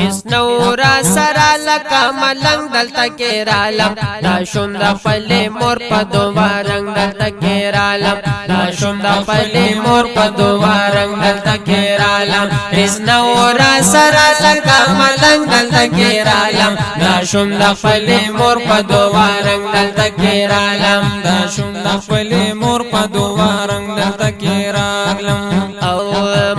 هیڅ نو را سره لکه ملنګ دلته کې رالم. دا شوم د خپلې مور په دعا رنګ دلته کې رالم. دا شوم د خپلې مور په دعا رنګ دلته کې رالم. هیڅ نو را سره لکه ملنګ دلته کې رالم. دا شوم د خپلې مور په دعا رنګ دلته کې رالم. دا شوم د خپلې مور په دعا رنګ دلته کې راغلم. او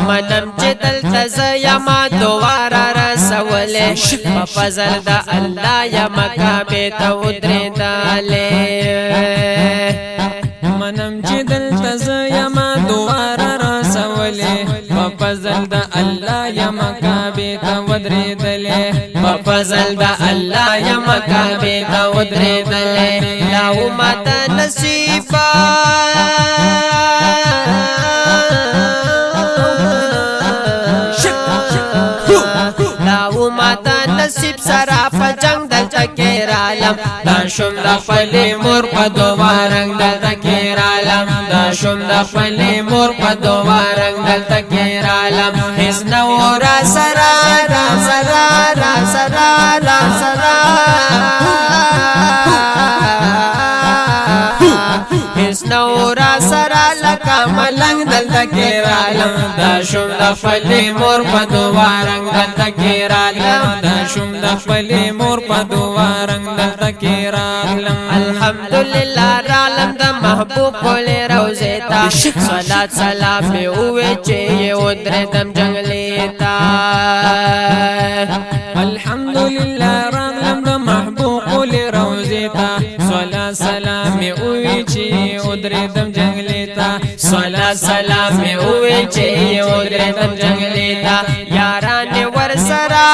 منم چې دلته زه یمه دعا را رسولې، په فضل د الله یمه کعبې ته ودرېدلې. منم چې دلته زه یمه دعا را رسولې، په فضل د الله یمه کعبې ته ودرېدلې. په فضل د الله یمه کعبې ته ودرېدلې. لا ماته نصیبا، لا ماته نصیب سره په جنگ دلته کې رالم. دا شوم د خپلې مور په دعا رنګ دلته کې رالم. دا شوم د خپلې مور په دعا رنګ دلته کې رالم. هیڅ نو را سره را سره را سره را سره، هیڅ نو را سره لکه ملنګ دلته کې رالم. دا شوم د خپلې مور په دعا رنګ دلته کې رالم. دا شوم د خپلې مور په دعا رنګ دلته کې راغلم. الحمدلله رالم د محبوب کولې روزې ته، صلات سلام مې ووې چې یې ودرېدم جنګلې ته. الحمدلله راغلم د محبوب کولې روزې ته، صلات سلام مې ووې چې ودرېدم جنګلې ته. صلات سلام مې ووې چې ودرېدم جنګلې ته. یاران ورسره،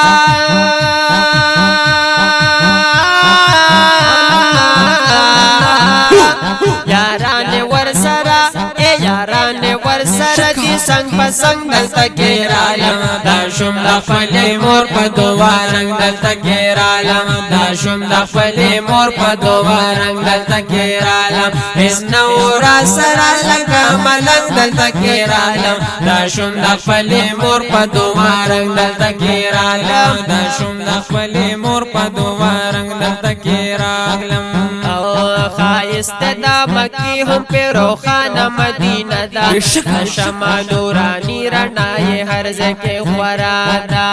یاران ورسره، اے یاران ورسره دي څنګ په څنګ دلته کې رالم. دا شوم د خپلې مور په دعا رنګ دلته کې رالم. دا شوم د خپلې مور په دعا رنګ دلته کې رالم. هیڅ نو را سره لکه ملنګ دلته کې رالم. دا شوم د خپلې مور په دعا رنګ دلته کې رالم. دا شوم د خپلې مور په دعا رنګ دلته کې راغلم. او ښایسته دا مکی هم په روښانه مدینه ده، شمع نوراني رڼا یې هر ځای کې خوره ده.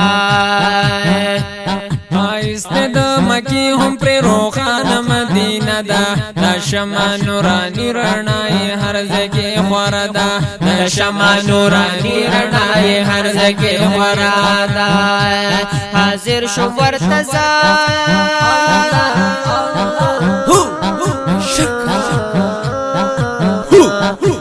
ښایسته د مکی هم پر روښانه مدینه ده، د شمع نوراني رڼا یې هر ځای کې خوره ده. د شمع نوراني رڼا یې هر ځای کې خوره ده. حاضر شو ورته زه،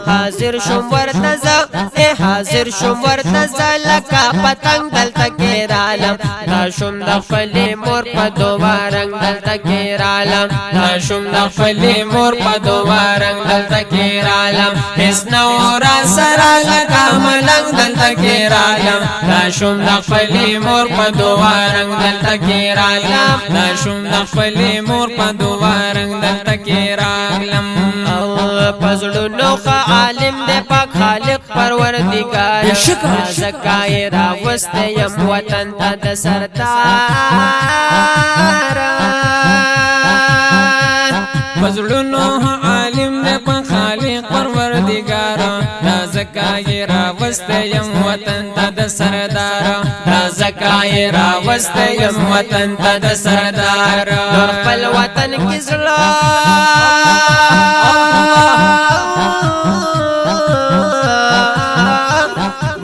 حاضر شوم ورته زه، اے حاضر شوم ورته زه لکه پتنګ دلته کې رالم. دا شوم د خپلې مور په دعا رنګ دلته کې رالم. دا شوم د خپلې مور په دعا رنګ دلته کې رالم. هیڅ نو را سره لکه ملنګ دلته کې رالم. دا شوم د خپلې مور په دعا رنګ دلته کې رالم. دا شوم د خپلې مور په دعا رنګ دلته کې راغلم. او پزړونو ښه عالم دی پاک خالق پروردګار، زکا یې راوستی یم وطن ته د سردار. پزړونو عالم دی پاک خالق پروردګار، دا زکا یې راوستی یم وطن ته د سردار. دا زکا یې راوستی یم وطن ته د سردار. نور خپل وطن کې زړه،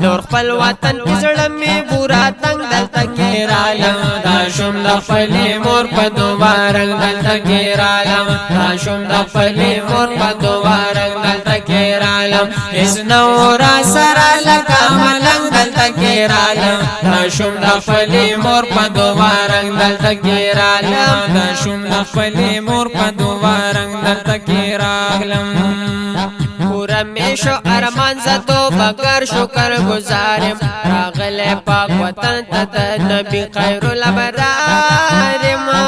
نور خپل وطن کې زړه مې بورا تنګ دلته کې رالم. دا شوم د خپلې مور په دعا رنګ دلته کې رالم. دا شوم د خپلې مور په دعا رنګ دلته کې رالم. هیڅ نو را سره لکه ملنګ دلته کې رالم. دا شوم د خپلې مور په دعا رنګ دلته کې رالم. دا شوم د خپلې مور په دعا رنګ دلته کې راغلم. پورا مې شو ارمان، زه توبه شکر گزارم، راغلی پاک وطن ته د نبی خیر الابرار ما.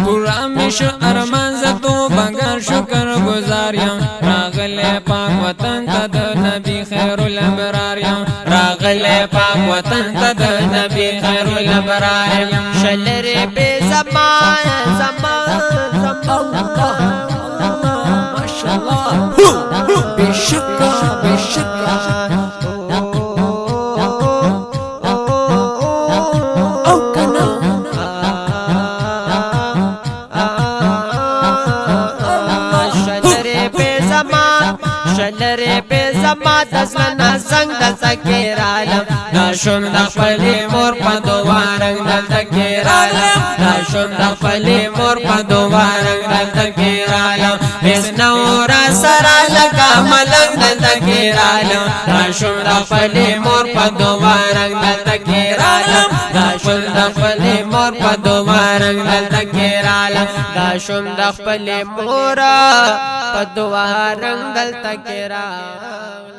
پورا مې شو ارمان، زه توبه شکر گزار یم، راغلی پاک وطن ته د نبی خیر الابرار یم. راغلی راغلی پاک وطن ته د نبی خیر الابرار یم. شلری به زمان زمان زمان. ماشاءالله، بشکا بشکا او کنا. شلری به زمان، شلری به زمان د زړه نه زنګ دلته کې رالم. ناشم د خپلې مور په دعا رنګ دلته کې رالم. ناشم د خپلې مور په دعا رنګ دلته کې رالم. هیڅ نور سره لکه ملنګ دلته کې رالم. ناشم د خپلې مور په دعا رنګ دلته کې رالم. ناشم د خپلې مور په دعا رنګ دلته کې رالم. دا شوم د خپل مور په دعا رنګ دلته کې راغلم.